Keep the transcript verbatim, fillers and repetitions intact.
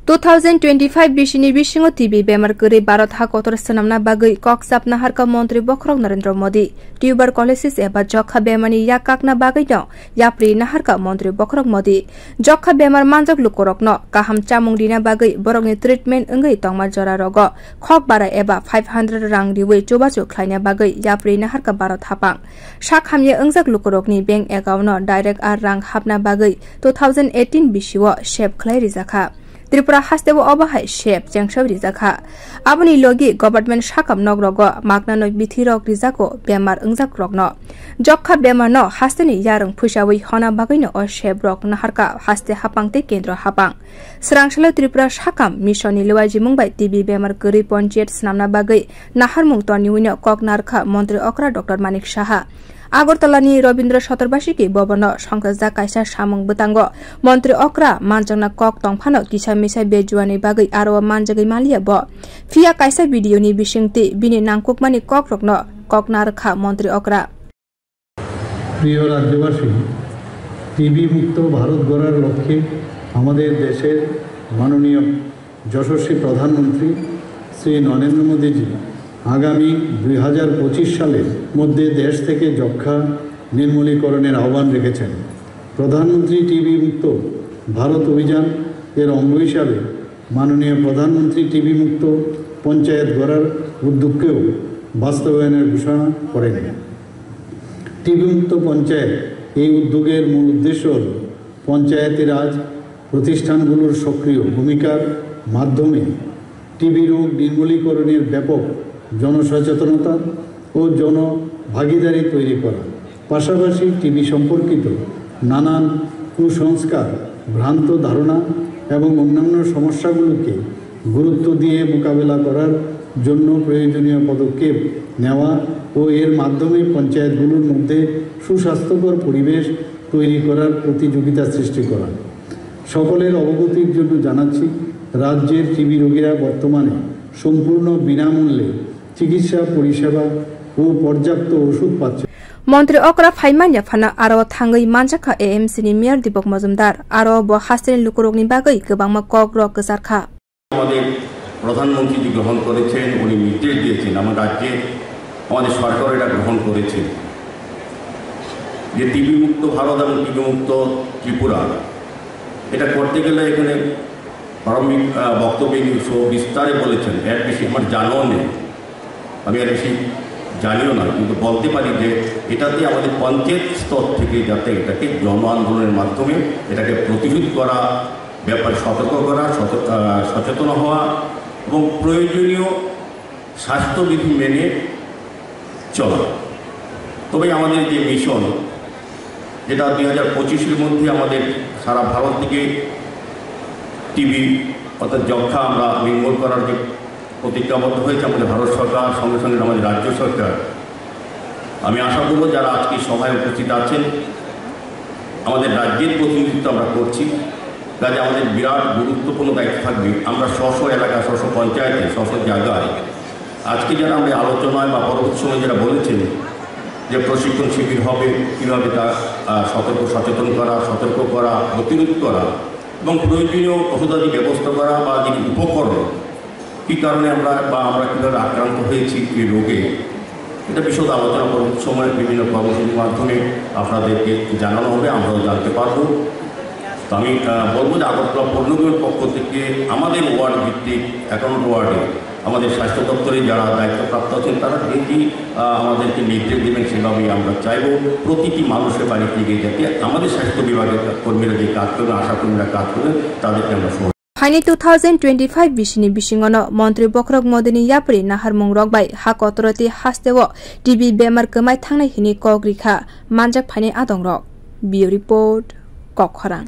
Two thousand twenty-five bisini bisingo T B bemar kwrwi Bharat ha kotor swnamna bagwi kok chap naharkha Montri Bokhorok Narendra Modi. Tuberculosis eba jokha bemarni yak kakna bagwino yapri naharkha Montri Bokhorok Modi. Jokha bemar manjak lukurokno kaham chamung rina bagwi borokni treatment wngwi tongma jora rogo khok bara eba five hundred rang riwi chubachu khlaina bagwi yapri naharkha Bharat hapang. Sak hamya wngjak lukurokni bank account-o direct a rang hapna bagwi two thousand eighteen bisio save khlai rijakha. Tripura hasteo obo hai save chengsao rijakha. Aboni logi government sakam nok rogo maknano bithirok rijago bemar wngjakrokno. Jokha bemarno hasteni yarwng phuisawi hona bagwino o save rok naharkha haste hapang tei kendro hapang. Srangsalai Tripura sakam mission ni lewajimung bai T B bemar kwrwi ponchayat swnamna bagwi naharmung toniwino kok narkha Montri Okra Doctor Manik Saha. Agartala ni Rabindra Sotorbasiki Bhavan o songchajak kaisa samung bwtango Montri Okra manjakna kok tongphano kisa misa bejuani bagwi aro manjagwi maliya bo. Phiya kaisa video ni bisingtwi bini nangkukmani kok rokno kok narkha Montri Okra. প্রিয় রাজ্যবাসী, টিবি মুক্ত ভারত গড়ার লক্ষ্যে আমাদের দেশের মাননীয় যশস্বী প্রধানমন্ত্রী শ্রী নরেন্দ্র মোদীজি আগামী দুই হাজার পঁচিশ সালের মধ্যে দেশ থেকে যক্ষ্মা নির্মূলীকরণের আহ্বান রেখেছেন। প্রধানমন্ত্রী টিবি মুক্ত ভারত অভিযান এর অঙ্গ হিসাবে মাননীয় প্রধানমন্ত্রী টিবি মুক্ত পঞ্চায়েত গড়ার উদ্যোগকেও বাস্তবায়নের ঘোষণা করেন। টিবি মুক্ত পঞ্চায়েত এই উদ্যোগের মূল উদ্দেশ্য হল পঞ্চায়েতি রাজ প্রতিষ্ঠানগুলোর সক্রিয় ভূমিকার মাধ্যমে টিবি রোগ নির্মূলীকরণের ব্যাপক জনসচেতনতা ও জনভাগিদারি তৈরি করা, পাশাপাশি টিবি সম্পর্কিত নানান কুসংস্কার, ভ্রান্ত ধারণা এবং অন্যান্য সমস্যাগুলোকে গুরুত্ব দিয়ে মোকাবেলা করার জন্য প্রয়োজনীয় পদক্ষেপ নেওয়া ও এর মাধ্যমে পঞ্চায়েতগুলোর মধ্যে সুস্বাস্থ্যকর পরিবেশ তৈরি করার প্রতিযোগিতা সৃষ্টি করা। সকলের অবগতির জন্য জানাচ্ছি, রাজ্যের টিবি রোগীরা বর্তমানে সম্পূর্ণ বিনামূল্যে চিকিৎসা পরিষেবা ও পর্যাপ্ত ওষুধ পাচ্ছেন। Montri Okra phaimanya phano aro thangwi manjakha A M C ni Mayor Dipok Mojumdar, aro bo hasteni lukurokni bagwi kwbangma kok rok kwcharkha. আমাদের প্রধানমন্ত্রী যে গ্রহণ করেছেন, উনি নির্দেশ দিয়েছেন, আমার রাজ্যে আমাদের সরকার এটা গ্রহণ করেছে যে টিবি মুক্ত ভারত এবং টিবি মুক্ত ত্রিপুরা, এটা করতে গেলে এখানে প্রারম্ভিক, আহ, বক্তব্যে উনি সবিস্তারে বলেছেন, এর বেশি আমার জানাও নেই। আমি আর বেশি জানিও না, কিন্তু বলতে পারি যে এটাতে আমাদের পঞ্চায়েত স্তর থেকে যাতে এটাকে জন আন্দোলনের মাধ্যমে এটাকে প্রতিরোধ করা, ব্যাপারে সতর্ক করা, সত-, আহ, সচেতন হওয়া এবং প্রয়োজনীয় স্বাস্থ্যবিধি মেনে চলা। তবে আমাদের যে মিশন, যেটা দুই হাজার পঁচিশের মধ্যে আমাদের সারা ভারত থেকে টিবি অর্থাৎ যক্ষ্মা আমরা নির্মূল করার যে প্রতিজ্ঞাবদ্ধ হয়েছে আমাদের ভারত সরকার, সঙ্গে সঙ্গে আমাদের রাজ্য সরকার। আমি আশা করব যারা আজকে সভায় উপস্থিত আছেন, আমাদের রাজ্যের প্রতিনিধিত্ব আমরা করছি, কাজে আমাদের বিরাট গুরুত্বপূর্ণ দায়িত্ব থাকবে। আমরা স্ব স্ব এলাকা, স্ব স্ব পঞ্চায়েতে, স্ব স্ব জায়গায় আজকে যারা আমরা আলোচনায় বা পরবর্তী সময় যারা বলেছেন যে প্রশিক্ষণ শিবির হবে, কীভাবে তা, আহ, সতর্ক সচেতন করা, সতর্ক করা, প্রতিরোধ করা এবং প্রয়োজনীয় ঔষধাদি ব্যবস্থা করা বা যিনি উপকরণ, কী কারণে আমরা বা আমরা কীভাবে আক্রান্ত হয়েছি এই রোগে, এটা বিশদ আলোচনা পরবর্তী সময় বিভিন্ন কর্মসূচির মাধ্যমে আপনাদেরকে জানানো হবে, আমরাও জানতে পারবো। তো আমি, আহ, বলবো যে আগরতলা পৌর নিগমের পক্ষ থেকে আমাদের ওয়ার্ড ভিত্তিক একাউন্ট ওয়ার্ডে আমাদের স্বাস্থ্য দপ্তরে যারা দায়িত্বপ্রাপ্ত আছেন তারা যেটি, আহ, আমাদেরকে নির্দেশ দেবেন সেভাবেই আমরা চাইবো প্রতিটি মানুষের বাড়িতে গিয়ে যাতে আমাদের স্বাস্থ্য বিভাগের কর্মীরা যে কাজ করবেন, আশা কর্মীরা কাজ করবেন, তাদেরকে আমরা সহযোগিতা Phaini two thousand twenty-five bisini bisingono Montri Bokhorok Modini yapri naharmung rok bai ha kotoroti hasteo T B bemar kwmai thangnai hini kok rikha manjak phaini adong rok. Bureau Report, Kokkhorang.